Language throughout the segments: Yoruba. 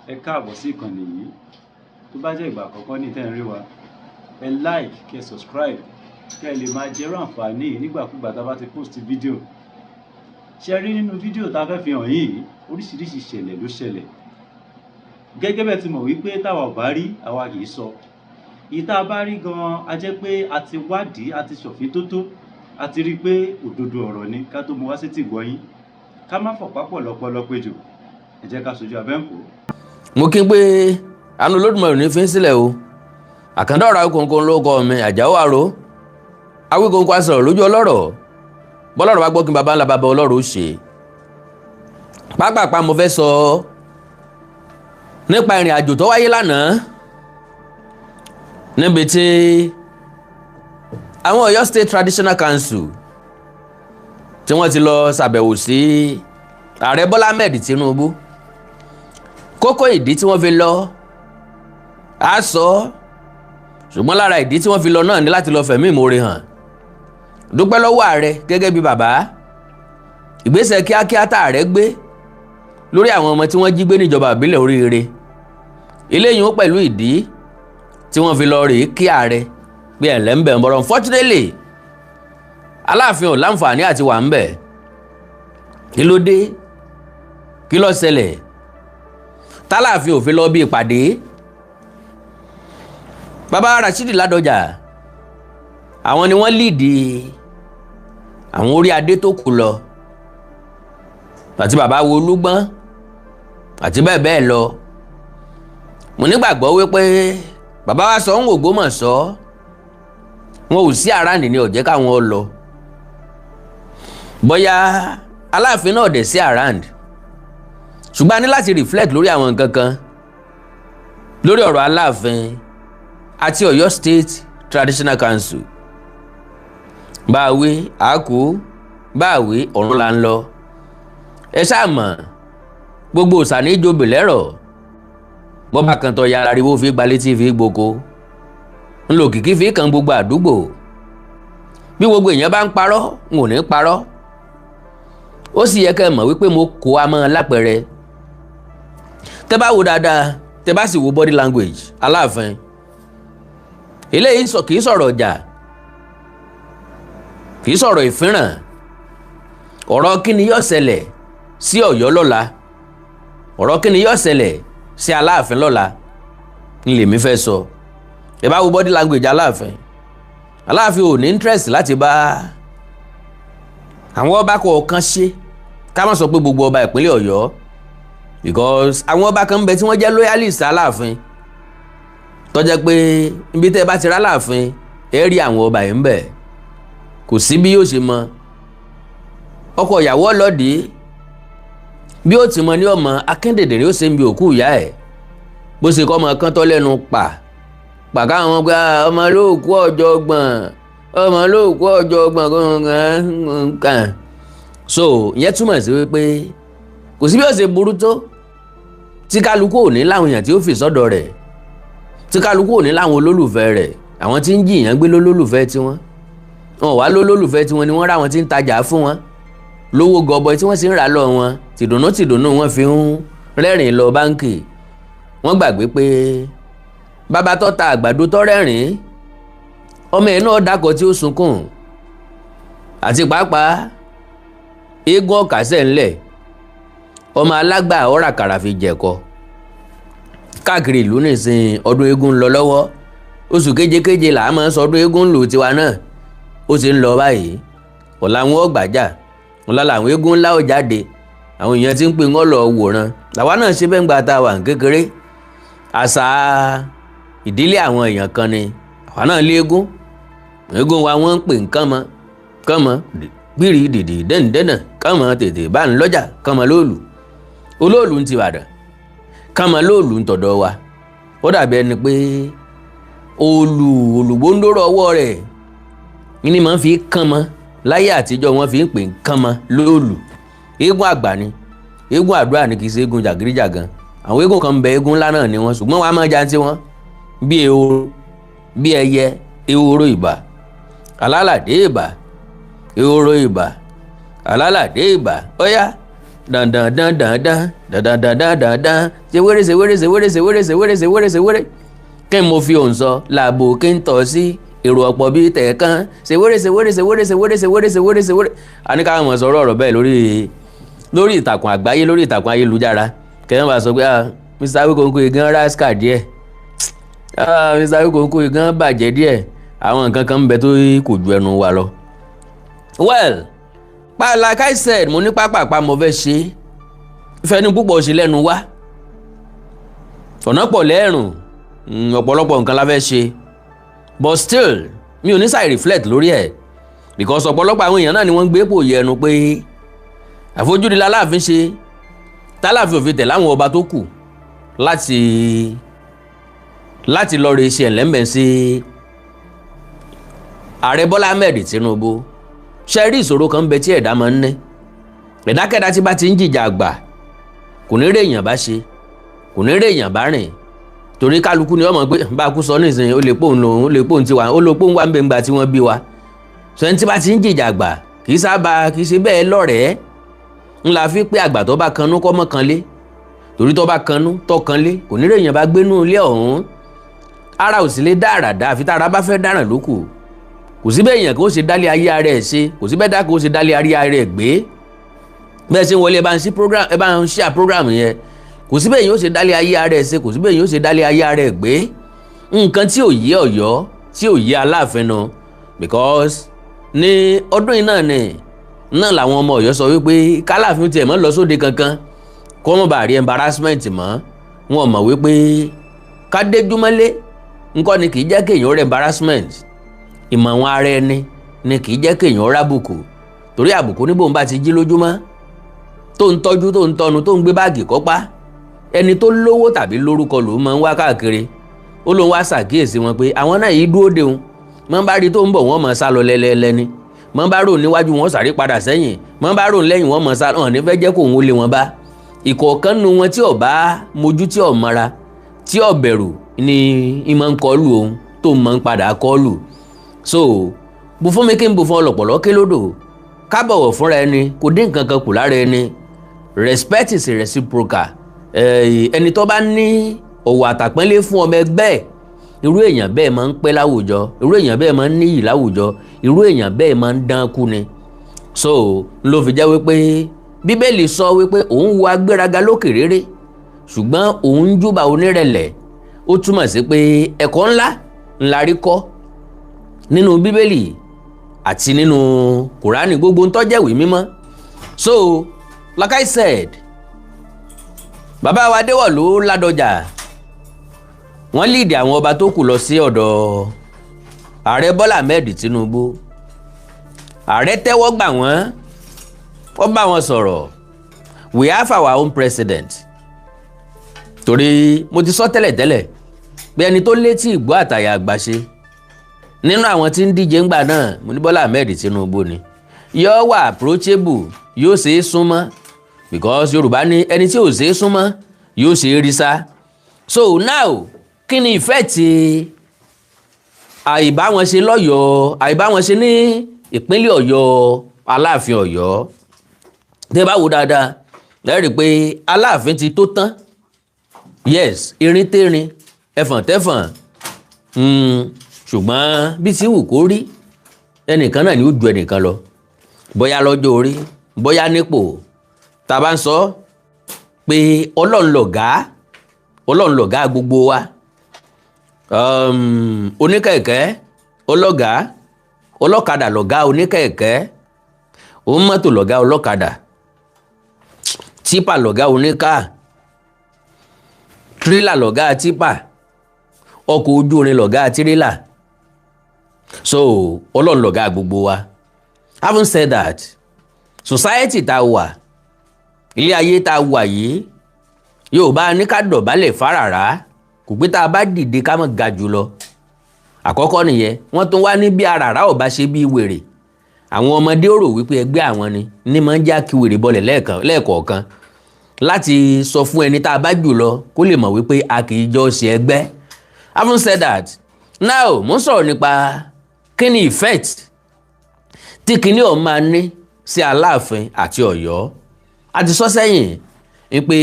Ẹ káàbọ̀ sí ìkànnì yìí. Tó bá jẹ́ ìgbà àkọ́kọ́ ní tẹ́ ń rí wa, ẹ like, kẹ́ subscribe, kẹ́ ẹ lè máa jẹ́rú àǹfààní yìí nígbàkúgbà tá a bá ti post fídíò. Ṣe rí nínú fídíò tá a fẹ́ fi hàn yìí, oríṣiríṣi ìṣẹ̀lẹ̀ ló ṣẹlẹ̀. Gẹ́gẹ́ bẹ́ẹ̀ ti mọ̀ wípé táwa ò bá rí, àwa kì í sọ. Èyí tá a bá rí gan-an, a jẹ́ pé a ti wádìí, a ti ṣọ̀fíntótó, a ti rí i pé òdodo ọ̀rọ̀ ni ká tó mú wá sétí ìgbọ́ yín. Ká má fọ̀pá pọ̀ lọ́pọlọ péjò. Ẹ jẹ́ ká sojú abẹ́ ń kó. Mo kí n pé àánú Olódùmarè ní fi ń sílẹ̀ o. Àkàndá ọ̀rọ̀ Awíkonko ló kọ́ mi, Àjàó àró Awíkonko asọ̀rọ̀ lójú ọlọ́rọ̀. Bọ́lọ́rọ̀ bá gbọ́ kí n bàbá ńlá bàbá ọlọ́rọ̀ ó ṣe. Pápápá, mo fẹ́ sọ nípa ìrìn àjò tó wáyé lánàá níbi tí àwọn Ọ̀yọ́ State Traditional Council tí wọ́n ti lọ ṣàbẹ̀wò sí Ààrẹ Bọ́lá Ahmed Tinubu. Kókó ìdí tí wọ́n fi lọ á sọ, ṣùgbọ́n lára ìdí tí wọ́n fi lọ náà ni láti lọ fẹ̀mí ìmoore hàn, dúpẹ́ lọ́wọ́ ààrẹ gẹ́gẹ́ bí bàbá, ìgbésẹ̀ kíákíá tá ààrẹ gbé lórí àwọn ọmọ tí wọ́n jí gbé níjọba ìbílẹ̀ Oríire. Eléyìí ó pẹ̀lú ìdí tí wọ́n fi lọ rèé kí ààrẹ pé ẹ̀lẹ́ ń bẹ̀ ń bọ̀rọ̀. Unfortunately, Aláàfin ò láǹfààní àti wà ń bẹ̀. Kí ló dé? Kí ló ṣẹlẹ̀ tálàfin ò fi lọ bí ìpàdé? Bàbá Rashidi Ládọjà, àwọn ni wọ́n lead àwọn orí adé tó kù lọ, àti bàbá wo Olúgbọ́n àti bẹ́ẹ̀ bẹ́ẹ̀ lọ. Mo nígbàgbọ́ wípé bàbá wa sọ ń Ògbómọ̀ṣọ́, wọn ò sí around ní ó jẹ́ káwọn lọ. Bóyá Aláàfin náà dẹ̀ sí around, ṣùgbọ́n a ní láti reflect lórí àwọn nǹkan kan lórí ọ̀rọ̀ Aláàfin àti Ọ̀yọ́ State Traditional Council. Bá a wí àákú, bá a wí ọ̀run là ń lọ. Ẹ ṣáà mọ̀, gbogbo òòṣà ní ìjòbè lẹ́rọ̀. Bọ́bá kan tọ́ ya, ariwo fi gba létí fi gboko, ńlò kìkì fi kan gbogbo àdúgbò. Bí gbogbo èèyàn bá ń parọ́, n ò ní parọ́. Ó sì yẹ kẹ́ ẹ mọ̀ wípé mo kó a mọ́ lápẹẹrẹ. Tẹ́ bá wo dáadáa, tẹ́ bá sì wo body language Aláàfin, eléyìí sọ kì í sọ̀rọ̀ ọjà, kì í sọ̀rọ̀ ìfínràn. Ọ̀rọ̀ kí ni yóò ṣẹlẹ̀ sí Ọ̀yọ́ lọ́la, ọ̀rọ̀ kí ni yóò ṣẹlẹ̀ sí Aláàfin lọ́la ń lèmi fẹ́ sọ. Ẹ bá wo body language Aláàfin, Aláàfin ò ní interest láti bá àwọn ọba kọ̀ọ̀kan ṣe. Ká má sọ pé gbogbo ọba ìpínlẹ̀ Ọ̀yọ́, because àwọn ọba kan ń bẹ tí wọ́n jẹ́ loyalist Aláàfin, tó jẹ́ pé ibi tẹ́ ẹ bá ti rá Aláàfin, ẹ rí àwọn ọba yìí ń bẹ. Kò sí bí yóò ṣe mọ ọkọ ìyàwó ọlọ́dẹ bí ó ti mọ ní ọmọ akíndèdè ní ó ṣe ń bi òkú ìyá ẹ̀, bó ṣe kọ́ ọmọ kan tọ́ lẹ́nu pa pàkà àwọn gba ọmọ lóòkú ọ̀jọ̀gbọ̀n, ọmọ lóòkú ọ̀jọ̀gbọ̀n kan. So ìyẹn túmọ̀ sí wípé kò sí bí ó ṣe burú tó tí kálukú ò ní láwọn èèyàn tí ó fi sọ́dọ̀ rẹ̀, tí kálukú ò ní láwọn olólùfẹ́ rẹ̀. Àwọn tí ń jìyàn gbé lólólùfẹ́ tiwọn, wọn wá lólólùfẹ́ tiwọn ni wọ́n rà, wọn tí ń tajà fún wọn lówó gọbọi tí wọ́n sì ń rà lọ wọn tìdùnnú tìdùnnú, wọn fi ń rẹ́rìn lọ báńkì. Wọ́n gbàgbé pé bàbá tó ta àgbàdo tó rẹ́rìn, ọmọ ẹ̀ náà dákọ̀ tí ó sunkún, àti pàápàá eégún ọ̀kasẹ̀ ńlẹ̀, ọmọ alágbà ọ̀rà kàrà fi jẹ̀kọ káàkiri ìlú. Nìsín ọdún eégún ń lọ lọ́wọ́, oṣù kéjekéje là á máa ń sọ ọdún eégún lò tiwa náà. Ó ti ń lọ báyìí. Ọ̀la wọn ò gbàjà, ọ̀la làwọn eégún ńlá ò jáde. Àwọn èèyàn ti ń pè wọ́n lọ wòran. Làwa náà ṣe bẹ́ẹ̀ ń gba ta wà ní kékeré. Àṣà ìdílé àwọn èèyàn kan ni. Àwa náà lé eégún. Eégún wa, wọ́n ń pè ń kánmọ́ kánmọ́ gbìrì dìdì dẹ́nìdẹ́nà kánmọ́, tètè bá ń lọ́jà kánmọ́ lóòlù olóòlù ń ti Ìbàdàn, kánmọ́ lóòlù ń tọ̀dọ̀ wa. Ó dàbí ẹni pé òòlù olùgbòǹdòrò ọwọ́ rẹ̀ ní máa ń fi kánmọ́. Láyé àtijọ́, wọ́n fi ń pè ń kánmọ́ lóòlù. Eégún àgbà ni, eégún àdúrà ni, kì í ṣe eégún jàgídíjàgan. Àwọn eégún kan ń bẹ, eégún ńlá náà ni wọ́n, ṣùgbọ́n wọ́n á máa jantí wọn bí ehoro, bí ẹyẹ. Ehoro ìbà, alálàdé ìbà, ehoro ìbà, alálàdé ìbà, óyá. Dandan dandan dan dandan dandan dandan, ṣe wéré, ṣe wéré, ṣe wéré, ṣe wéré, ṣe wéré, ṣe wéré, ṣe wéré. Kí n mo fi òun sọ làbò kí n tọ̀ sí èrò ọ̀pọ̀ bíi tẹ̀ẹ̀kan, ṣe wéré, ṣe wéré, ṣe wéré, ṣe wéré, ṣe wéré, ṣe wéré, ṣe wéré. A ní káwọn mọ̀ sọ̀rọ̀ ọ̀rọ̀ bẹ́ẹ̀ lórí ìtàkùn àgbáyé, lórí ìtàkùn ayélujára, kẹ́hìn bá sọ pé, "Ah, Mr. Awikonko gan rascal díẹ̀. Ah, Mr. Awikonko gan bàjẹ́ díẹ̀." Àwọn nǹkan kan ń bẹ tó kò ju ẹnu wa lọ. Well, pa like I said, mo ní pápápá mo fẹ́ ṣe fẹ́ni púpọ̀ ṣe lẹ́nu wá, ọ̀nà pọ̀ lẹ́rùn, ọ̀pọ̀lọpọ̀ nǹkan la fẹ́ ṣe, but still mi ò ní ṣàì reflect lórí ẹ̀, because ọ̀pọ̀lọpọ̀ àwọn èèyàn náà ni wọ́n ń gbé pò yẹnu pé àfojúdi láláàfin ṣe tálàfin òfin tẹ̀ láwọn ọba tó kù láti lọ rè ṣe ẹ̀lẹ́mbẹ̀ sí Ààrẹ Bọ́lá Ahmed Tinubu. Ṣe rí, ìṣòro kan bẹ tí ẹ̀dá máa ń ní. Ẹ̀dákẹ́dá tí bá ti ń jìjà àgbà, kò ní rí èèyàn bá ṣe, kò ní rí èèyàn bá rìn, torí kálukú ni wọ́n mọ̀ pé bá a kú sọ nísìnyí, ó lè pòun lòun, ó lè pòun tiwa, ó lè pòun wà ń bẹ ńgbà tí wọ́n bí wa. Sọ ẹni tí bá ti ń jìjà àgbà kì í sábà kì í ṣe bẹ́ẹ̀ lọ́rẹ̀ẹ́. Ńlá fi pé àgbà tó bá kanú kọ́ mọ́ kanlé, torí tó bá kanú tó kanlé, kò ní rí èèyàn bá gbénú ilé ọ̀hún. Ara ò sì lè dá àràdá, àfi tára bá fẹ́ dáràn lókù. Kò sí bẹ́ẹ̀ èèyàn kó ṣe dálé ayé ara ẹ̀ ṣe, kò sí bẹ́ẹ̀ dá kó ṣe dálé ayé ara ẹ̀ gbé. Bẹ́ẹ̀ ṣe ń wọlé, ẹ bá ń ṣí program, ẹ bá ń ṣí program yẹn. Kò sí bẹ́ẹ̀ yóò ṣe dálé ayé ara ẹ̀ ṣe, kò sí bẹ́ẹ̀ yóò ṣe dálé ayé ara ẹ̀ gbé. Nǹkan tí ò yé Ọ̀yọ́, tí ò yé Aláàfin nu, because ní ọdún yìí náà ni náà làwọn ọmọ Ọ̀yọ́ sọ wípé kálàfin tiẹ̀ mọ́ lọ sóde kankan, kó mọ̀ bá rí embarrassment mọ́. Wọn mọ̀ wípé kádéjúmọ́lé ńkọ́ ni kì í jẹ́ kéèyàn rí embarrassment. Ìmọ̀ àwọn ara ẹni ni kì í jẹ́ kéèyàn rábùkù, torí àbùkù níbo ń bá ti jí lójúmọ́, tó ń tọ́jú, tó ń tọ́nu, tó ń gbé báàgì kọ́pá, ẹni tó lówó tàbí lórúkọ lòún máa ń wá káàkiri. Ó lóun wá ṣàkíyèsí wọn pé àwọn náà yìí dúró de òun mọ́, bá rí tó ń bọ̀, wọ́n máa sá lọ lẹ́lẹ́lẹ́ ni. Mọ́ bá rò níwájú, wọn sáré padà sẹ́yìn. Mọ́ bá rò lẹ́yìn, wọ́n máa sá hàn ní fẹ́ jẹ́ kó òun ó lé wọn bá. Ìkọ̀ọ̀kan nu wọn tí ò bá mojú, tí ò mọ́ra, tí ò bẹ̀rù ni ìmọ̀ ń kọlù òun, tó máa ń padà kọlù. So bù fún mi kí n bù fún ọlọ̀pọ̀lọ́ ké lódò. Ká bọ̀wọ̀ fúnra ẹni kò dín nǹkan kan kù lára ẹni. Respect is reciprocal. Ẹni tó bá ní ọ̀wọ̀ àtàpọ́nlé fún ọmọ ẹgbẹ́ ẹ̀, irú èèyàn bẹ́ẹ̀ máa ń pẹ́ láwùjọ, irú èèyàn bẹ́ẹ̀ máa ń níyì láwùjọ, irú èèyàn bẹ́ẹ̀ máa ń dán kú ni. So ló fi jẹ́ wípé Bíbélì sọ wípé òun wo agbéraga lókè réré, ṣùgbọ́n òun ń júbà onírẹ̀lẹ̀. Ó túmọ̀ sí pé ẹ̀kọ́ ńlá ńlá rí kọ́ nínú Bíbélì àti nínú Kùránì, gbogbo ń tó jẹ́ ìwé mímọ́. So like I said, bàbá wa Adéwọ̀lú Ládọjà, wọ́n lead àwọn ọba tó kù lọ sí ọ̀dọ̀ Ààrẹ Bọ́lá Ahmed Tinubu. Ààrẹ tẹ́wọ́ gbà wọ́n, ó bá wọn sọ̀rọ̀. We have our own president, torí mo ti sọ tẹ́lẹ̀tẹ́lẹ̀ pé ẹni tó létí ìgbọ́ àtàyà àgbàṣe nínú àwọn tí ń díje ńgbà náà, mo ní Bọ́lá Ahmed Tinubu ni. Yóò wà approachable, yóò ṣe é súnmọ́, because Yorùbá ní ẹni tí ò ṣe é súnmọ́ yóò ṣe é rí sá. So now, kí ni ìfẹ́ tí àìbá wọn ṣe lọ́yọ̀ọ́, àìbá wọn ṣe ní ìpínlẹ̀ Ọ̀yọ́, Aláàfin Ọ̀yọ́? Tẹ́ bá wo dáadáa, ẹ rí i pé Aláàfin ti tó tán. Yes, irin tẹ́rin, ẹfọ̀n tẹ́fọ̀n, ṣùgbọ́n bí ti wù kó rí, ẹnìkan náà ni ó ju ẹnìkan lọ, bóyá lọ́jọ́ orí, bóyá nípò. Tá a bá ń sọ pé Ọlọ́run lọ̀gá, Ọlọ́run lọ̀gá gbogbo wa. Oníkẹ̀kẹ́ ọlọ́gàá, ọlọ́kadà lọ̀gá oníkẹ̀kẹ́, òun mọ́tò lọ̀gá ọlọ́kadà, típà lọ̀gá oníkà, tírélà lọ̀gá típà, ọkọ̀ ojú irin lọ̀gá tírélà. So Ọlọ́run lọ̀gá gbogbo wa. Having said that, society tá a wà, ilé ayé tá a wà yìí, yóò bá ní ká dọ̀bálẹ̀ fáràrá, kò pé tá a bá dìde ká má ga jù lọ. Àkọ́kọ́ nìyẹn. Wọ́n tún wá ní bí àràrá ò bá ṣe bí wèrè, àwọn ọmọdé ó rò wípé ẹgbẹ́ àwọn ni ní máa ń já kí wèrè bọlẹ̀ lẹ́ẹ̀kọ̀ọ̀kan láti sọ fún ẹni tá a bá jù lọ kó lè mọ̀ wípé a kì í jọ ṣe ẹgbẹ́. Having said that, now mo ń sọ̀rọ̀ nípa kí ni effect tí kinní ọ̀ máa ní sí Aláàfin àti Ọ̀yọ́. A ti sọ sẹ́yìn pé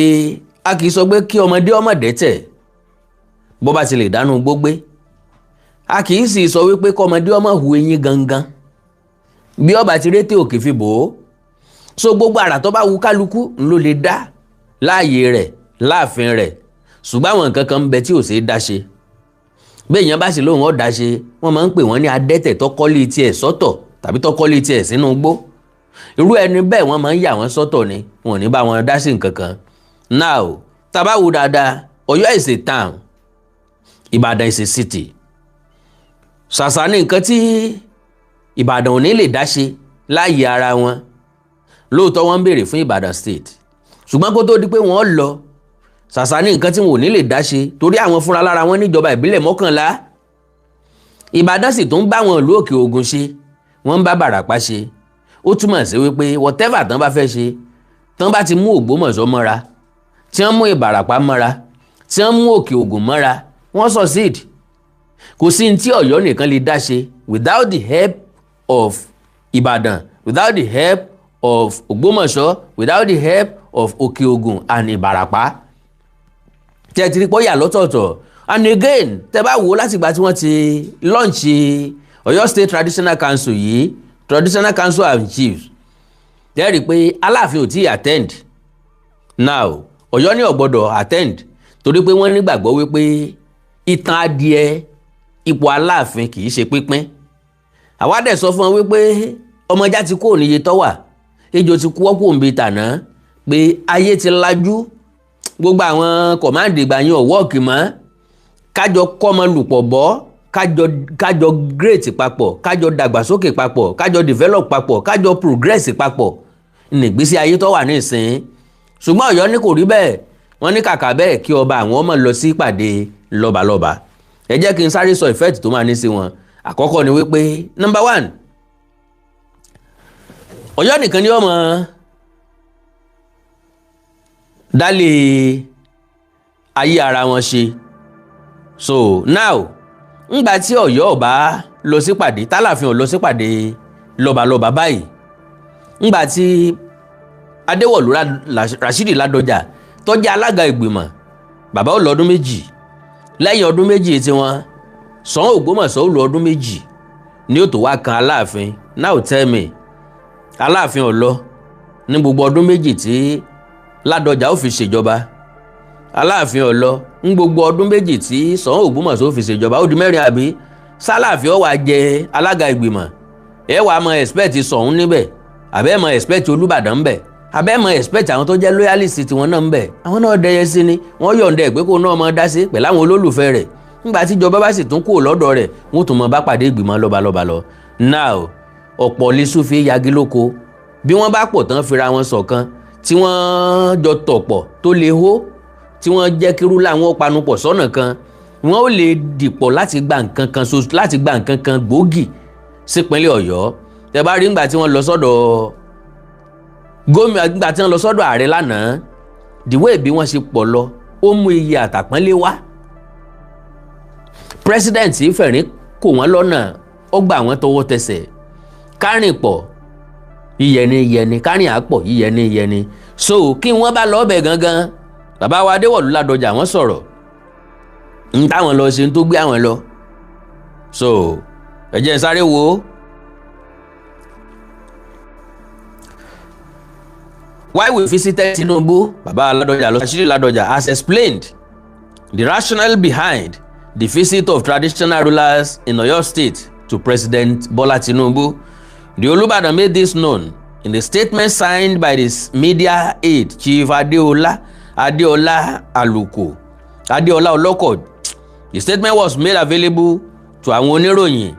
a kì í sọ pé kí ọmọdé ọmọdé tẹ̀ bó bá ti lè dánú gbógbé. A kì í sì sọ wípé kọ́mọdé ọmọ hu eyín gangan bí ọba ti rété òkè fi bò ó. So gbogbo àrà tó bá wu kálukú ló lè dá láàyè rẹ̀, láàfin rẹ̀, ṣùgbọ́n àwọn nǹkan kan ń bẹ tí ò ṣeé dá ṣe. Bí èèyàn bá sì lóun ọ̀ dá ṣe, wọ́n máa ń pè wọ́n ní adẹ́tẹ̀ tọ́kọ́lé tiẹ̀ sọ́tọ̀ tàbí tọ́kọ́lé tiẹ̀ sínú igbó. Irú ẹni bẹ́ẹ̀, wọ́n máa ń yà wọ́n sọ́tọ̀ ni, wọn ò ní bá wọn dá sí nǹkan kan. Now, tá bá wo dáadáa, Ọ̀yọ́ is a town, Ìbàdàn is a city. Ṣàṣà ní nǹkan tí Ìbàdàn ò ní lè dá ṣe láàyè ara wọn. Lóòótọ́, wọ́n ń béèrè fún Ìbàdàn State, ṣùgbọ́n kó tó di pé wọ́n lọ, ṣàṣà ní nǹkan tí wọn ò ní lè dá ṣe, torí àwọn fúnra lára wọn níjọba ìbílẹ̀ 11. Ìbàdàn sì tún bá wọn ìlú Òkè Ògùn ṣe, wọ́n ń bá Bàràpá ṣe. Ó túmọ̀ sí wípé whatever tán bá fẹ́ ṣe, tán bá ti mú Ògbómọ̀ṣọ́ mọ́ra, tí wọ́n mú Ìbàràpá mọ́ra, tí wọ́n mú Òkè Ògùn mọ́ra, wọ́n succeed. Kò sí ní tí Ọ̀yọ́ nìkan lè dá ṣe without the help of Ìbàdàn, without the help of Ògbómọ̀ṣọ́, without the help of Òkè Ògùn and Ìbàràpá. Tí ẹ ti rí pọ́yà lọ́tọ̀ọ̀tọ̀. And again, tẹ bá wò ó, láti ìgbà tí wọ́n ti launch Ọ̀yọ́ State Traditional Council yìí, Traditional Council and Chiefs, tẹ́ rí i pé Aláàfin ò tí ì attend. Now, Ọ̀yọ́ ní ò gbọ́dọ̀ attend, torí pé wọ́n nígbàgbọ́ wípé ìtàn adìẹ ipò Aláàfin kì í ṣe pínpín. Àwa dẹ̀ sọ fún wọn wípé ọmọjá ti kó níye tọ́wà, ejò ti kú ọ́kù òǹbí tàná, pé ayé ti lajú, gbogbo àwọn command ìgbà yẹn ò work mọ́. Kájọ kọ́mọ lùpọ̀ bọ́, kájọ great papọ̀, kájọ dàgbàsókè papọ̀, kájọ develop papọ̀, kájọ progress papọ̀ nígbésí ayé tó wà nísìnyí. Ṣùgbọ́n Ọ̀yọ́ ní kò rí bẹ́ẹ̀. Wọ́n ní kàkà bẹ́ẹ̀, kí ọba àwọn ọmọ lọ sí ìpàdé lọ́balọ́ba. Ẹ jẹ́ kí n sáré sọ effect tó máa ní sí wọn. Àkọ́kọ́ ni wípé, number one, Ọ̀yọ́ nìkan ni ọmọ dálé ayé ara wọn ṣe. So now, ńgbà tí Ọ̀yọ́ ọba lọ sípàdé, tálàfin ò lọ sípàdé lọ́balọ́ba báyìí, ńgbà tí Adéwọ̀lú Rashidi Ládọjà tó jẹ́ alága ìgbìmọ̀, bàbá ó lọ ọdún 2. Lẹ́yìn ọdún 2 tiwọn, Ṣọ̀ún Ògbómọ̀ṣọ́ ó lọ ọdún 2 ní ó tó wá kan Aláàfin. Now tell me, Aláàfin ò lọ ní gbogbo ọdún 2 tí Ládọjà ó fi ṣèjọba. Aláàfin ò lọ ní gbogbo ọdún 2 tí Ṣọ̀ún Ògbómọ̀ṣọ́ ó fi ṣèjọba, ó di mẹ́rin, àbí? Sálàfin ó wá jẹ alága ìgbìmọ̀, ẹ wàá mọ expect Ṣọ̀ún níbẹ̀, àbẹ́ mọ expect Olúbàdàn ńbẹ̀, àbẹ́ mọ expect àwọn tó jẹ́ loyalist tiwọn náà ńbẹ̀? Àwọn náà dẹyẹ sí ni, wọ́n yọ̀ǹda ẹ̀ pé kó náà mọ dá sí pẹ̀lú àwọn olólùfẹ́ rẹ̀. Nígbà tí ìjọba bá sì tún kúrò lọ́dọ̀ rẹ̀, wọ́n tún mọ bá pàdé ìgbìmọ̀ lọ́balọ́ba lọ. Now, ọ̀pọ̀ lẹ́sùn fi yagi lóko. Bí wọ́n bá pọ̀ tán, fira wọn ṣọ̀kan, tí wọ́n jọ tọ̀pọ̀ tó lè hó, tí wọ́n jẹ́ kírú làwọn panupọ̀ sọ́nà kan, wọ́n ó lè dìpọ̀ láti gba nǹkan kan so, láti gba nǹkan kan gbòógì sípínlẹ̀ Ọ̀yọ́. Tẹ́ bá rí ńgbà tí wọ́n lọ sọ́dọ̀ gómìnà, ńgbà tí wọ́n lọ sọ́dọ̀ ààrẹ lánàá, the way bí wọ́n ṣe pọ̀ lọ, ó mú iye àtàpọ́nlé wá. President fẹ̀rín kò wọ́n lọ́nà, ó gbà wọ́n tọwọ́ tẹsẹ̀. Kárìn pọ̀ yíyẹni yẹni, kárìn àpọ̀ yíyẹni yẹni. So kí wọ́n bá lọ́ọ́ bẹ̀ gangan, bàbá wa Adéwọ̀lú Ládọjà, wọ́n sọ̀rọ̀ ń táwọn lọ ṣe, ń tó gbé àwọn lọ. So ẹ jẹ́ n sáré wo. Why we visited Tinubu, Baba Ladoja, Rashidi Ladoja has explained the rationale behind the visit of traditional rulers in Oyo State to President Bola Tinubu. The Olubadan made this known in the statement signed by the media aide, Chief Adeola Aluko, Adeola Oloko. The statement was made available to àwọn oníròyìn.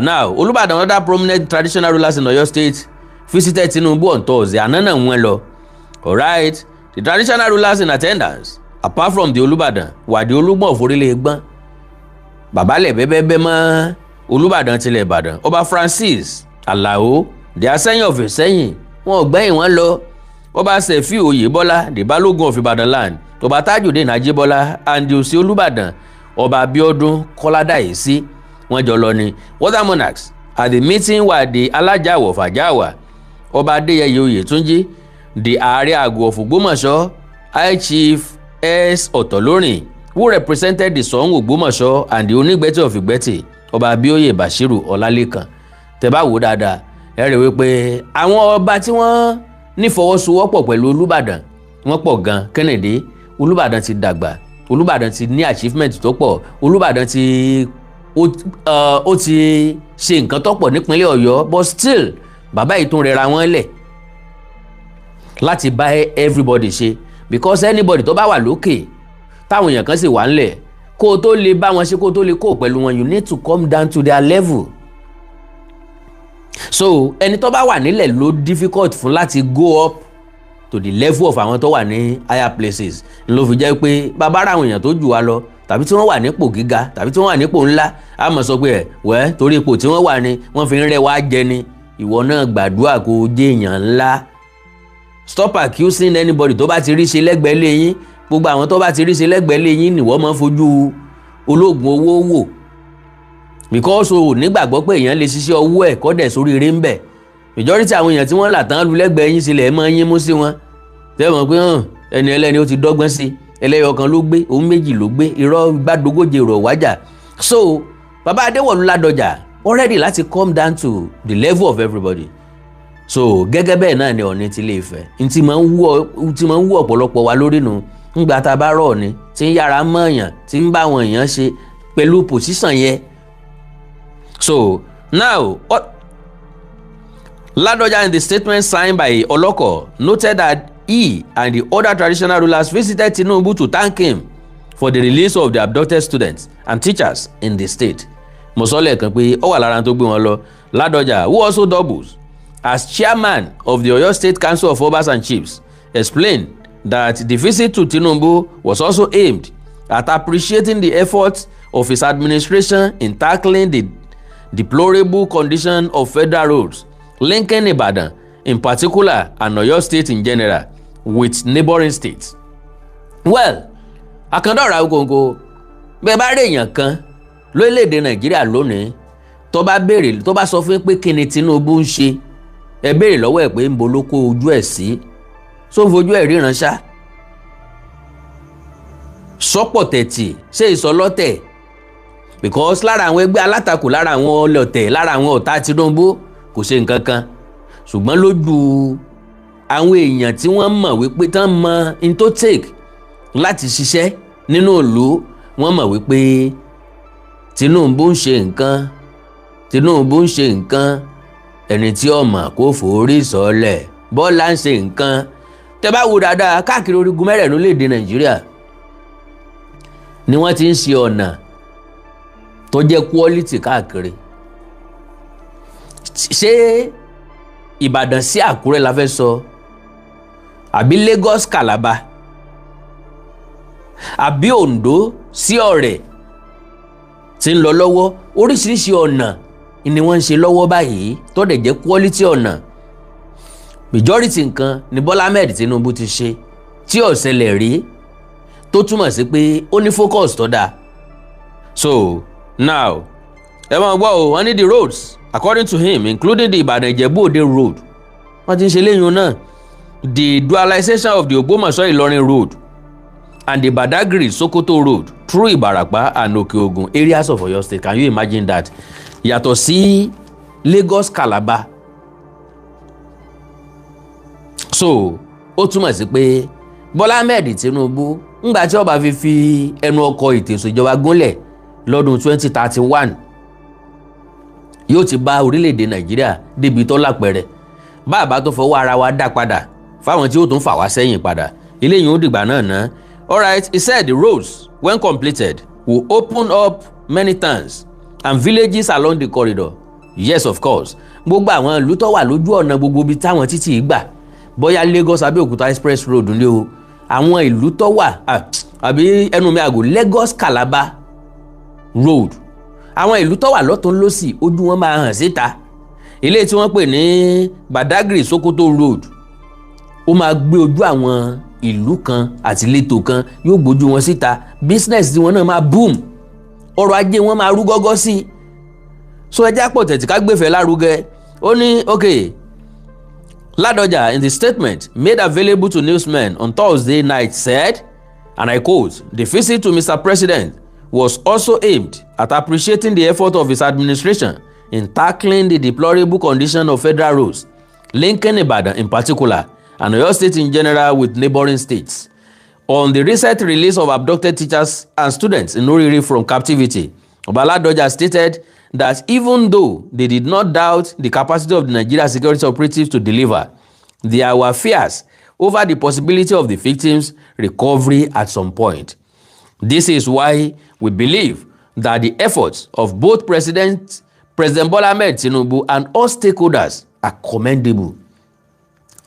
Now, Olubadan and other prominent traditional rulers in Oyo State visited Tinubu on Thursday. Àná náà wọ́n lọ. Alright, the traditional rulers in attendance, apart from the Olubadan, were the Olúgbọ̀n of Orílẹ̀ Ẹ̀gbọ́n, babalẹ̀ bẹ́bẹ́bẹ́ mọ́ Olúbàdàn tilẹ̀ Ìbàdàn, Ọba Francis Alao, the Asẹ́yìn of Ìsẹ́yìn, wọn ò gbẹ́yìn wọn lọ, Ọba Sefiu Oyèbọ́lá, the Balógun of Ìbàdàn land, Ọba Tajudeen Ajíbọ́lá, and the Òsì Olúbàdàn, Ọba Abíọ́dún Kọ́ládàísí. Wọ́n jọ lọ ni. Other monarchs at the meeting were the Alájàwọ̀ of Àjàwà, Ọba Adéyẹyè Oyètúnjí, The Ààrẹ Àgọ́ of Ògbómọ̀ṣọ́, High Chief S. Ọ̀tọ̀lórìn, who represented the Ṣọ̀ún Ògbómọ̀ṣọ́ and the Onígbẹ́tì of Ìgbẹ́tì, Ọba Abíóyè Bashiru Ọlálékan. Tẹ́ bá wò dáadáa, ẹ rí wípé àwọn ọba tí wọ́n nífọwọ́sowọ́pọ̀ pẹ̀lú Olúbàdàn, wọ́n pọ̀ gan. Kennedy, Olúbàdàn ti dàgbà, Olúbàdàn ti ní achievement tó pọ̀, Olúbàdàn ti ó ti ṣe nǹkan tó pọ̀ nípínlẹ̀ Ọ̀yọ́, but still bàbá yìí tún rẹra wọn lẹ̀ láti bá everybody ṣe, because anybody tó bá wà lókè, táwọn èèyàn kan sì wà ńlẹ̀, kó o tó lè bá wọn ṣe, kó o tó lè kó pẹ̀lú wọn, you need to come down to their level. So ẹni tó bá wà nílẹ̀ ló difficult fún láti go up to the level of àwọn tó wà ní higher places. Ló fi jẹ́ pé bàbá ra àwọn èèyàn tó jù wá lọ, tàbí tí wọ́n wà nípò gíga, tàbí tí wọ́n wà nípò ńlá, á mọ̀ sọ pé ẹ̀ wẹ́ torí ipò tí wọ́n wà ní wọ́n fi ń rẹ́ wá jẹ ni. Ìwọ náà gbàdúrà kó o jẹ́ èèyàn ńlá. Stop accusing anybody tó bá ti rí ṣe lẹ́gbẹ̀ẹ́ lé yín. Gbogbo àwọn tó bá ti rí ṣe lẹ́gbẹ̀ẹ́ lé yín nìwọ́ máa ń fojú ológun owó wò, because o ò nígbàgbọ́ pé èèyàn lè ṣiṣẹ́ ọwọ́ ẹ̀ kọ́ dẹ̀ sórí eré ń bẹ̀. Majority àwọn èèyàn tí wọ́n là tán lu lẹ́gbẹ̀ẹ́ yín sílẹ̀ ẹ̀ máa ń yín mú sí wọn, tẹ́ mọ̀ pé hàn ẹni ẹlẹ́ni ó ti dọ́gbọ́n sí, ẹlẹ́yọ kan ló gbé, òun méjì ló gbé, irọ́ gbàdógóje rọ̀ wájà. So bàbá Adéwọ̀lú Ládọjà already láti come down to the level of everybody. So gẹ́gẹ́ bẹ́ẹ̀ náà ni Ọọ̀ni ti Ilé Ifẹ̀ ntí máa ń wú ọ̀pọ̀lọpọ̀ wa lórí nu ńgbà tá a bá rọ̀ Ọọ̀ni tí ń yára mọ̀ọ̀yàn, tí ń bá àwọn èèyàn ṣe pẹ̀lú position yẹn. So now, Ladoja, in the statement signed by Oloko, noted that he and the other traditional rulers visited Tinubu to thank him for the release of the abducted students and teachers in the state. Mo sọ lẹ́ẹ̀kan pé ó wà lára tó gbé wọn lọ. Ladoja, who also doubles as chairman of the Oyo State Council of Obas and Chiefs, explained that the visit to Tinubu was also aimed at appreciating the efforts of his administration in tackling the deplorable condition of federal roads linking Ibadan in particular and Oyo State in general with neighboring states. Well, Àkàndọ̀rọ̀ Awikonko, bẹ́ẹ̀ bá rí èèyàn kan lórílẹ̀‐èdè Nàìjíríà lónìí tó bá béèrè, tó bá sọ fún yín pé kí ni Tinubu ń ṣe, ẹ béèrè lọ́wọ́ ẹ̀ pé ń bo ló kó ojú ẹ̀ sí, só ń fojú ẹ̀ ríran ṣá, sọ́pọ̀ tẹ̀tì ṣé ìsọlọ́tẹ̀, because lára àwọn ẹgbẹ́ alátakò, lára àwọn ọlọ́tẹ̀, lára àwọn ọ̀tá Tinubu, kò ṣe nǹkan kan. Ṣùgbọ́n lójú àwọn èèyàn tí wọ́n mọ̀ wípé tán mọ in tó take láti ṣiṣẹ́ nínú ìlú, wọ́n mọ̀ wípé Tinubu ń ṣe nǹkan, Tinubu ń ṣe nǹkan. Ẹni tí ó mọ̀ kó forí sọlẹ̀, Bọ́lá ń ṣe nǹkan. Tẹ́ bá wo dáadáa, káàkiri orígun mẹ́rẹ̀ẹ̀rin orílẹ̀-èdè Nàìjíríà ni wọ́n ti ń ṣe ọ̀nà tó jẹ́ quality káàkiri. Ṣé Ìbàdàn sí Àkúrẹ́ la fẹ́ sọ, àbí Lagos Calabar, àbí Oǹdó sí Ọ̀rẹ́ tí ń lọ lọ́wọ́? Oríṣiríṣi ọ̀nà ni wọ́n ń ṣe lọ́wọ́ báyìí tó dẹ̀ jẹ́ quality ọ̀nà. Majority nǹkan ni Bọ́lá Ahmed Tinubu ti ṣe tí ó ṣẹlẹ̀ rí, tó túmọ̀ sí pé ó ní focus tó dáa. So now, ẹ máa gbọ́ o, wọ́n ní the roads, according to him, including the Ìbàdàn Ìjẹ̀bú Òde road, wọ́n ti ń ṣe léyìn náà, the dualization of the Ògbómọ̀ṣọ́ Ìlọrin road and the Badagry Sokoto road through Ìbàràpá and Òkè-Ògùn areas of Oyo State. Can you imagine that? Yàtọ̀ sí Lagos Calabar. So ó túmọ̀ sí pé Bọ́lá Ahmed Tinubu, ńgbà tí ó bá fi ẹnu ọkọ̀ ètò ìṣèjọba gúnlẹ̀ lọ́dún 2031, yóò ti bá orílẹ̀-èdè Nàìjíríà débi tó lápẹ̀rẹ̀. Bàbá tó fọwọ́ ara wa dá padà fáwọn tí ó tún fà wá sẹ́yìn padà, eléyìí ó dìgbà náà ná. Alright, he said the roads, when completed, will open up many towns and villages along the corridor. Yes, of course, gbogbo àwọn ìlú tó wà lójú ọ̀nà, gbogbo ibi táwọn títì gbà, bóyá Lagos Abẹ́òkúta express road ni o, àwọn ìlú tó wà, àbí ẹnu mi àgò, Lagos Calabar road, àwọn ìlú tó wà lọ́tún lọ́sì, ojú wọn máa hàn síta. Ilé tí wọ́n pè ní Badagry Sokoto road, ó máa gbé ojú àwọn ìlú kan àti ìletò kan, yóò gbójú wọn síta. Business tí wọn náà máa boom, ọrọ̀ ajé wọn máa rú gọ́gọ́ sí i. So ẹjẹ́ àpọ̀ tẹ̀tí ká gbèfẹ́ lárugẹ. Ó ní okay. Ladoja, in the statement made available to newsmen on Thursday night, said, and I quote, "The visit to Mr. President was also aimed at appreciating the effort of his administration in tackling the deplorable condition of federal roads, linking Ibadan in particular and Oyo State in general with neighboring states. On the recent release of abducted teachers and students in Orire from captivity, Oba Ladoja stated that even though they did not doubt the capacity of the Nigeria security operatives to deliver, there were fears over the possibility of the victims' recovery at some point. This is why we believe that the efforts of both President Bola Ahmed Tinubu and all stakeholders are commendable."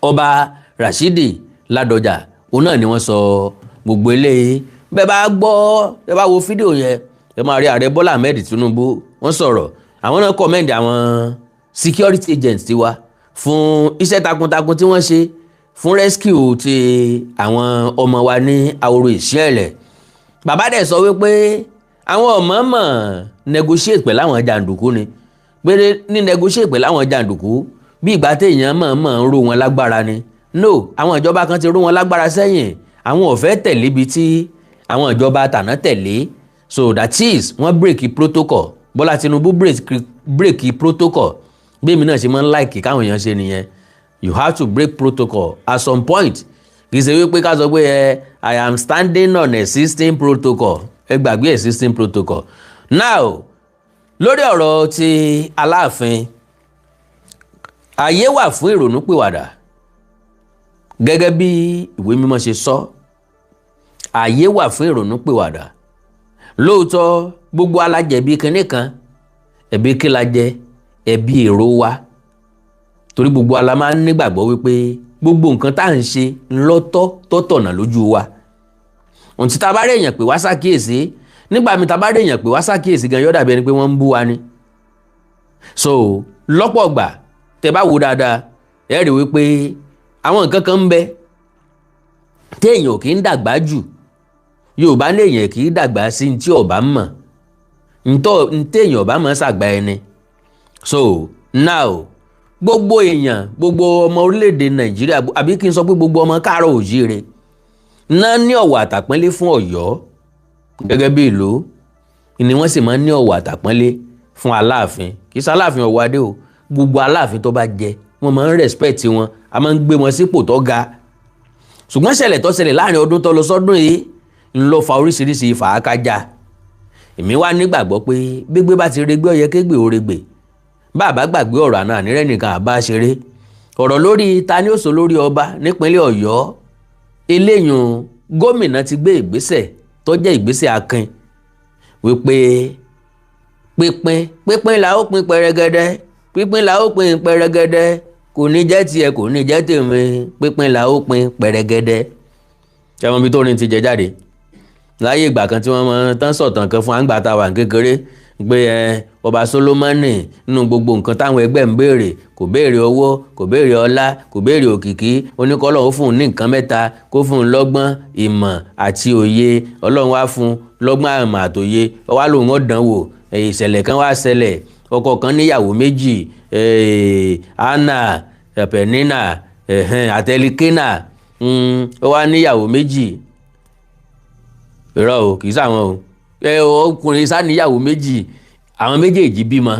Ọba Rashidi Ládọjà òun náà ni wọ́n sọ gbogbo eléyìí. Bẹ́ẹ̀ bá gbọ́, bẹ́ẹ̀ bá wo fídíò yẹn, ẹ máa rí Ààrẹ Bọ́lá Ahmed Tinubu, wọ́n sọ̀rọ̀. Àwọn náà commend àwọn security agents tiwa fún iṣẹ́ takuntakun tí wọ́n ṣe fún rescue ti àwọn ọmọ wa ní Ahoro Ìṣẹ̀lẹ̀. Bàbá dẹ̀ sọ wípé àwọn ọmọ mọ̀ negotiate pẹ̀lú àwọn jàǹdùkú ni, pé ní negotiate pẹ̀lú àwọn jàǹdùkú, bí ìgbà téèyàn mọ̀ọ́mọ̀ ń ró wọn lágbára ni. No, àwọn ìjọba kan ti ró wọn lágbára sẹ́yìn, àwọn ò fẹ́ tẹ̀lé ibi tí àwọn ìjọba tàná tẹ̀lé. So that is, wọ́n break protocol. Bọ́lá Tinubu break protocol. Bí èmi náà ṣe máa ń like káwọn èèyàn ṣe nìyẹn. You have to break protocol at some point. Kì í ṣe wípé ká sọ pé ẹ I am standing on existing protocol. Ẹ gbàgbé existing protocol. Now, lórí ọ̀rọ̀ ti Aláàfin, ààyè wà fún ìrònúpìwàdà gẹ́gẹ́ bí ìwé mímọ́ ṣe sọ. Ààyè wà fún ìrònúpìwàdà lóòótọ́. Gbogbo alájẹ̀bi kinní kan. Ẹ̀bi kí la jẹ? Ẹ̀bi èrò wa, torí gbogbo ala máa ń nígbàgbọ́ wípé gbogbo nǹkan tá à ń ṣe ńlọ́tọ́ tó tọ̀nà lójú wa. Ohun tí ta bá rí èèyàn pè wá ṣàkíyèsí nígbà mi, ta bá rí èèyàn pè wá ṣàkíyèsí gan, yóò dàbí ẹni pé wọ́n ń bú wa ni. So lọ́pọ̀ gbà, tẹ bá wò dáadáa, ẹ rí wípé àwọn nǹkan kan ń bẹ téèyàn ò kì í dàgbà jù. Yorùbá ní èèyàn kì í dàgbà sí ní tí ọba mọ̀, ntọ́ téèyàn ọba mọ̀ ṣàgbà ẹni. So now, gbogbo èèyàn, gbogbo ọmọ orílẹ̀-èdè Nàìjíríà, àbí kí n sọ pé gbogbo ọmọ káàárọ̀ òjíire náà ní ọ̀wọ̀ àtàpọ́nlé fún Ọ̀yọ́ gẹ́gẹ́ bí ìlú ni, wọ́n sì máa ń ní ọ̀wọ̀ àtàpọ́nlé fún Aláàfin. Kì í ṣe Aláàfin Ọ̀wọ́adé o, gbogbo Aláàfin tó bá jẹ, wọ́n máa ń respect wọn, a máa ń gbé wọn sípò tó ga. Ṣùgbọ́n ṣẹlẹ̀ tó ṣẹlẹ̀ láàrin ọdún tó lọ sọ́dún yìí ń lọ fa oríṣiríṣi fàákájà. Èmi wá nígbàgbọ́ pé gbégbé bá ti regbé, ó yẹ kégbè ó regbè. Bàbá gbàgbé ọ̀rọ̀ àná, ànírẹ́ nìkan àbá ṣeré. Ọ̀rọ̀ lórí ta ni ó sọ lórí ọba nípínlẹ̀ Ọ̀yọ́ eléyùn, gómìnà ti gbé ìgbésẹ̀ tó jẹ́ ìgbésẹ̀ akin wípé pínpín pínpín la ó pín pẹrẹgẹdẹ, pínpín la ó pín pẹrẹgẹdẹ, kò ní jẹ́ tiẹ̀, kò ní jẹ́ tèmi, pínpín la ó pín pẹrẹgẹdẹ. Ṣé wọn bí tó rin ti jẹ jáde láyé ìgbà kan tí wọ́n máa tán sọ̀tàn kan fún àǹgbà tá a wà ní kékeré pé ẹ ọba Solomoni, nínú gbogbo nǹkan táwọn ẹgbẹ́ ń béèrè, kò béèrè owó, kò béèrè ọlá, kò béèrè òkìkí. Oníkọ́lọ́ ó fún un ní nǹkan mẹ́ta: kó fún un lọ́gbọ́n, ìmọ̀ àti òye. Ọlọ́run wá fún un lọ́gbọ́n, ìmọ̀ àtòye. Ó wá lòun ó dán wò. Ìṣẹ̀lẹ̀ kan wá ṣẹlẹ̀. Ọkọ kan níyàwó méjì, Anna, Penina àtẹlikínà. Ó wá níyàwó méjì. Irọ́ o, kì í sàwọn o. Ọkùnrin sá níyàwó méjì, àwọn méjèèjì bímọ.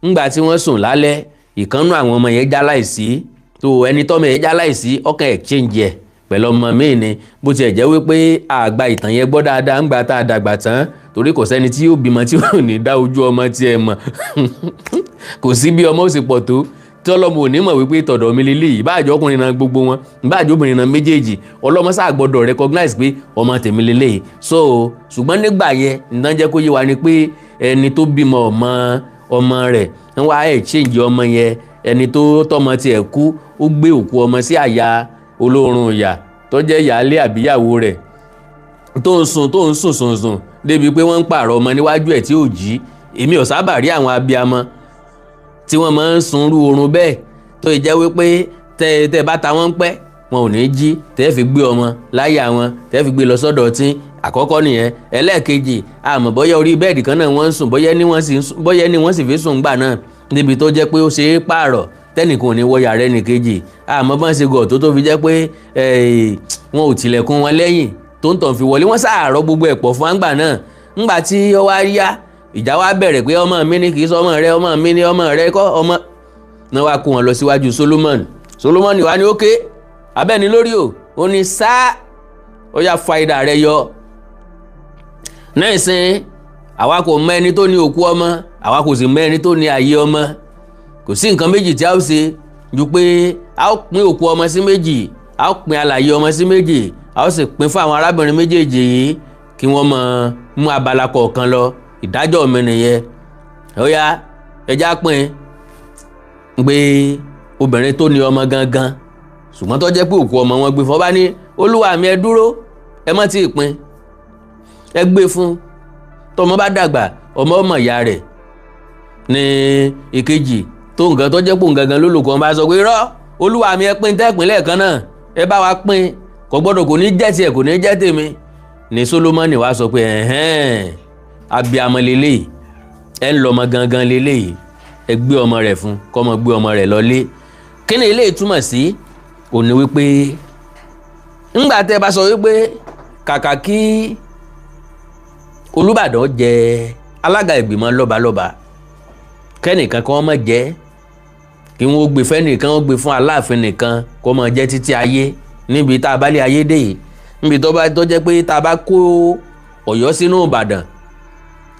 Ńgbà tí wọ́n sùn lálẹ́, ìkànnú àwọn ọmọ yẹn já láìsí tó ẹni tọ́mọ yẹn já láìsí, ọkàn exchange ẹ̀ pẹ̀lú ọmọ míì ni. Bó tiẹ̀ jẹ́ wípé àgbà ìtàn yẹn gbọ́ dáadáa ńgbà tá a dàgbà tán, torí kò sẹ́ni tí yóò bímọ tí yóò ní dá ojú ọmọ tiẹ̀ mọ̀. Kò sí bí ọmọ ó sì pọ̀ tó tí ọlọ́mọ ò ní mọ̀ wípé tọ̀dọ̀ mi lélẹ̀ yìí. Báàjọ́ ọkùnrin náà gbogbo wọn, báàjọ́ obìnrin náà méjèèjì, ọlọ́mọ sáà gbọ́dọ̀ recognize pé ọmọ tèmi lélẹ̀ yìí. So ṣùgbọ́n nígbà yẹn, nǹkan jẹ́ kó yé wa ni pé ẹni tó bímọ ọmọ ọmọ rẹ̀ ń wá exchange ọmọ yẹn. Ẹni tó tọmọ tiẹ̀ kú, ó gbé òkú ọmọ sí àyà olóorun ìyà tó jẹ́ ìyáálé àbíyàwó rẹ̀ tó ń sùn, tó ń sùn sùn sùn débi pé wọ́n ń pààrọ̀ ọmọ níwájú ẹ̀ tí ò jí. Èmi ò sábà rí àwọn abiyamọ tí wọ́n máa ń sunrú oorun bẹ́ẹ̀ tó yẹ jẹ́ wípé tẹ́ tẹ́ bá ta wọ́n pẹ́, wọn ò ní jí tẹ́ fi gbé ọmọ láyà wọn, tẹ́ fi gbé lọ sọ́dọ̀ tí àkọ́kọ́ nìyẹn. Ẹlẹ́ẹ̀kejì, àmọ́ bóyá orí bẹ́ẹ̀dì kan náà wọ́n ń sùn, bóyá ní wọ́n sì fi sùn gbà náà níbi tó jẹ́ pé ó ṣe é pààrọ̀. Tẹ́nìkan ò ní wọ yàrá ẹnìkejì. Àmọ́ bọ́n ṣe gọ̀ tó fi jẹ́ pé wọn ò tilẹ̀kùn wọn lẹ́yìn tó ń tàn fi wọlé. Wọ́n sàárọ̀ gbogbo ẹ̀pọ̀ fún àgbà náà. Ńgbà tí ó wá yá, ìjà wa bẹ̀rẹ̀ pé ọmọ mi ni, kì í sọ ọmọ rẹ, ọmọ mi ni, ọmọ rẹ kọ́ ọmọ náà. Wá kó wọn lọ síwájú Solomon. Solomon wá ní ókè abẹ́ni lórí o. Ó ní sáà, ó yá, fa idà rẹ yọ náà sìn. Àwa kò mọ ẹni tó ní òkú ọmọ, àwa kò sì mọ ẹni tó ní ààyè ọmọ. Kò sí nǹkan méjì tí a ó ṣe ju pé a ó pín òkú ọmọ sí méjì, a ó pín alààyè ọmọ sí méjì, a ó sì pín fún àwọn arábìnrin méjèèjì yìí kí wọ́n mọ mú abala kọ̀ọ̀kan lọ. Ìdájọ́ mi nìyẹn. Ó yá, ẹja pín pé obìnrin tó ní ọmọ gangan, ṣùgbọ́n tó jẹ́ pé òkú ọmọ wọn gbé fún ọba ní, "Olúwa mi, ẹ dúró, ẹ má tí ì pín. Ẹ gbé fún. Tọmọ bá dàgbà, ọmọ ọmọ ìyá rẹ̀." Ní ìkejì tó nǹkan tó jẹ́ pò gangan lólùkọ́ bá sọ pé, "Irọ́, olúwa mi, ẹ pín tẹ́pín lẹ́ẹ̀kan náà, ẹ bá wa pín. Kò gbọ́dọ̀, kò ní jẹ́ tiẹ̀, kò ní jẹ́ tèmi." Ní Solomoni wá sọ pé, "Ẹ̀hẹ́n, abiyamọ lélẹ́yìí, ẹ ń lọ́mọ gangan lélẹ́yìí. Ẹ gbé ọmọ rẹ̀ fún kọ́mọ, gbé ọmọ rẹ̀ lọlé." Kí ni eléyìí túmọ̀ sí? Òní wípé ńgbà tẹ́ bá sọ wípé kàkà kí Olúbàdàn jẹ alága ìgbìmọ̀ lọ́balọ́ba, kẹ́nìkan kan má jẹ́, kí wọ́n gbé fẹ́nìkan, wọ́n gbé fún Aláàfin nìkan kó máa jẹ́ títí ayé, níbi tá a bá lé ayé dé yìí, níbi tó bá tó jẹ́ pé tá a bá kó Ọ̀yọ́ sínú Ìbàdàn,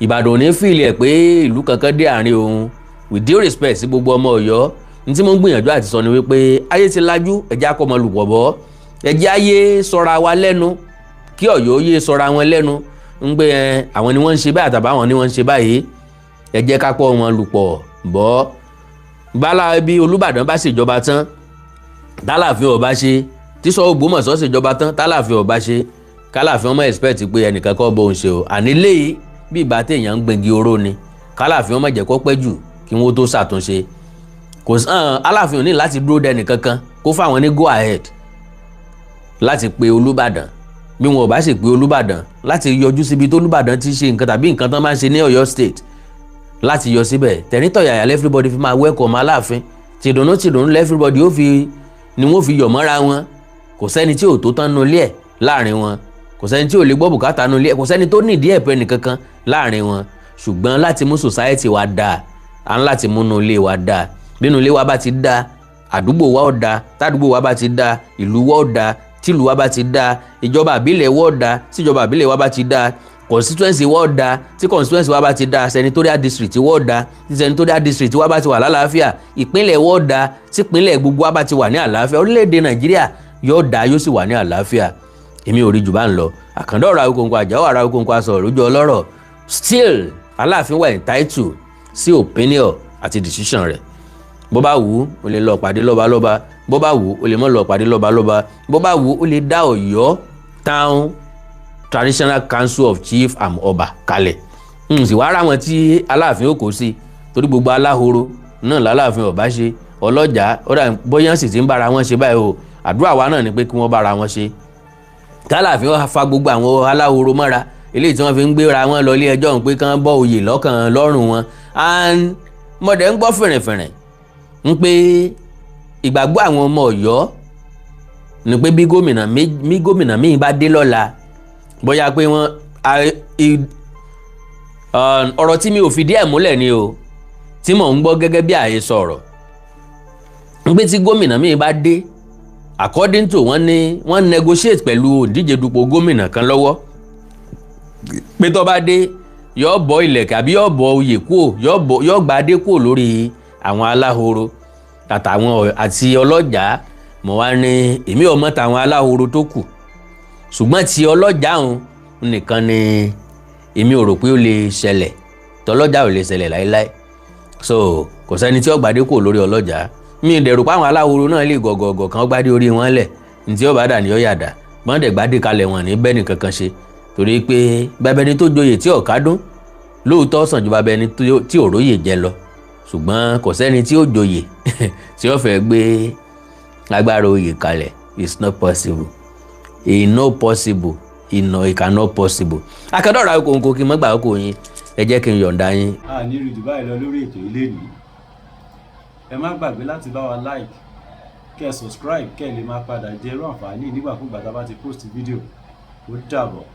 Ìbàdàn ò ní feel ẹ̀ pé ìlú kankan dé àárín òun. With due respect sí gbogbo ọmọ Ọ̀yọ́, ní tí mo ń gbìyànjú àti sọ ni wípé ayé ti lajú. Ẹ̀jẹ̀ akọ́mọlùpọ̀ bọ́, ẹ̀jẹ̀ ayé sọra wa lẹ́nu, kí Ọ̀yọ́ yé sọra wọn lẹ́nu ń gbé ẹ, àwọn ni wọ́n ń ṣe báyìí àtàbà àwọn ni wọ́n ń ṣe báyìí. Ẹ jẹ́ ká pọ̀ wọn lùpọ̀ bọ́. Bala bí Olúbàdàn bá ṣèjọba tán, tálàfin ọba ṣe, tí sọ Ògbómọ̀ṣọ́ ṣèjọba tán, tálàfin ọba ṣe, kálàfin ọmọ expect pé ẹnìkan kọ́ bóun ṣe o. Àní léyìí, bí ìgbà téèyàn ń gbẹ̀ngì oró ni. Kálàfin ọmọ jẹ́ kó pẹ́ jù kí wọ́n tó ṣàtúnṣe. Kò sàn, Aláàfin ò ní láti dúró dẹnì kankan kó fáwọn ní go ahead láti pe Olúbàdàn. Bí wọn ò bá sì pe Olúbàdàn láti yọjú síbi tó Olúbàdàn ti ṣe nǹkan tàbí nǹkan tán máa ń ṣe ní Ọ̀yọ́ State, láti yọ síbẹ̀ tẹ̀ríntọ̀yàyà, everybody fi máa welcome Aláàfin tìdùnnú tìdùnnú, everybody ó fi ni wọ́n fi yọ̀ mọ́ra wọn. Kò sẹ́ni tí ò tó tán nulẹ̀ ẹ̀ láàrin wọn, kò sẹ́ni tí ò lè gbọ́ bùkátà nulẹ̀ ẹ̀, kò sẹ́ni tó nídìí ẹ̀pẹ́ nìkankan láàrin wọn. Ṣùgbọ́n láti mú society wa dáa, à ń láti múnú ilé wa dáa. Bínú ilé wa bá ti dáa, àdúgbò wa ó dáa. Tádùúgbò wa bá ti dáa, ìlú wa ó dáa. Tìlú wa bá ti dáa, ìjọba àbílẹ̀ wa ó dáa. Tíjọba àbílẹ̀ wa bá ti dáa, constituency wa ó dáa. Tí constituency wa bá ti dáa, senatorial district wa ó dáa. Tí senatorial district wa bá ti wà lálàáfíà, ìpínlẹ̀ wa ó dáa. Tí ìpínlẹ̀ gbogbo wa bá ti wà ní àlàáfíà, orílẹ̀-èdè Nàìjíríà yóò dáa, yóò sì wà ní àlàáfíà. Èmi ò rí jù bá ń lọ. Àkàndá ọ̀rọ̀ Awíkonko, àjáwọ̀ ara Awíkonko, aṣọ òrùjọ ọlọ́rọ̀. Still, Aláàfin wà entitled sí opinion àti decision rẹ̀. Bó bá wù ú, ó lè lọ pàdé lọ́balọ́ba. Bó bá wù ú, ó lè má lọ pàdé lọ́balọ́ba. Bó bá wù ú, ó lè dá Ọ̀yọ́ Town Traditional Council of Chief and Ọba kalẹ̀. N sì wá ra wọn tí Aláàfin ó kó sí, torí gbogbo aláhoro náà lálàáfin ọba ṣe ọlọ́jà. Ó dà bóyá sì ti ń bára wọn ṣe báyìí o. Àdúrà wa náà ni pé kí wọ́n bára wọn ṣe, kálàáfin ó fa gbogbo àwọn aláhoro mọ́ra, eléyìí tí wọ́n fi ń gbéra wọn lọ ilé ẹjọ́ pé kán bọ́ oyè lọ́kàn lọ́rùn wọn. And mọ̀dẹ̀ ń gbọ́ fìrìnfìrìn ń pé ìgbàgbọ́ àwọn ọmọ Ọ̀yọ́ ni pé bí gómìnà míì bá dé lọ́la, bóyá pé wọ́n, ọ̀rọ̀ tí mi ò fìdí ẹ̀ múlẹ̀ ni o, tí mò ń gbọ́ gẹ́gẹ́ bí àhesọ ọ̀rọ̀ ń pé tí gómìnà míì bá dé, according to wọ́n ní wọ́n negotiate pẹ̀lú òǹdíje dupò gómìnà kan lọ́wọ́ pé tó bá dé, yóò bọ́ ilẹ̀kẹ̀ àbí yóò bọ́ oyè kúò, yóò gba adé kúò lórí àwọn aláhoro àtàwọn àti ọlọ́jà. Mo wá ní èmi ò mọ̀ tàwọn aláhoro tó kù, ṣùgbọ́n ti ọlọ́jà òun nìkan ni èmi ò rò pé ó lè ṣẹlẹ̀. Tọlọ́jà ò lè ṣẹlẹ̀ láéláé. So kò sẹ́ni tí ó gbadé kúò lórí ọlọ́jà. Mi ì dẹ̀rù pé àwọn aláhoro náà lè gọ̀gọ̀gọ̀ kan gbadé orí wọn lẹ̀. Ní tí ó bá dà ní ó yàdà wọ́n dẹ̀ gbadé kalẹ̀, wọn ní bẹ́ẹ̀ nìkan kan ṣe, torí pé bàbá ẹni tó joyè tí ọ̀kádún lóòótọ́ sàn ju bàbá ẹni tí ò róyè jẹ lọ. Ṣùgbọ́n kò sẹ́ni tí ó joyè tí ó fẹ́ gbé agbára oyè kalẹ̀. It's not possible, it's not possible, it cannot possible. Akadọ́ra kòǹkò kí n mọ́ gbà kó yín. Ẹ jẹ́ kí n yọ̀ǹda yín. A ní rí jù báyìí lọ lórí ètò ilé ní. Ẹ má gbàgbé láti bá wa like, kẹ́ ẹ subscribe, kẹ́ ẹ lè máa padà jẹ irú àǹfààní nígbàkúgbà tá a bá ti post fídíò. Ó dàbọ̀.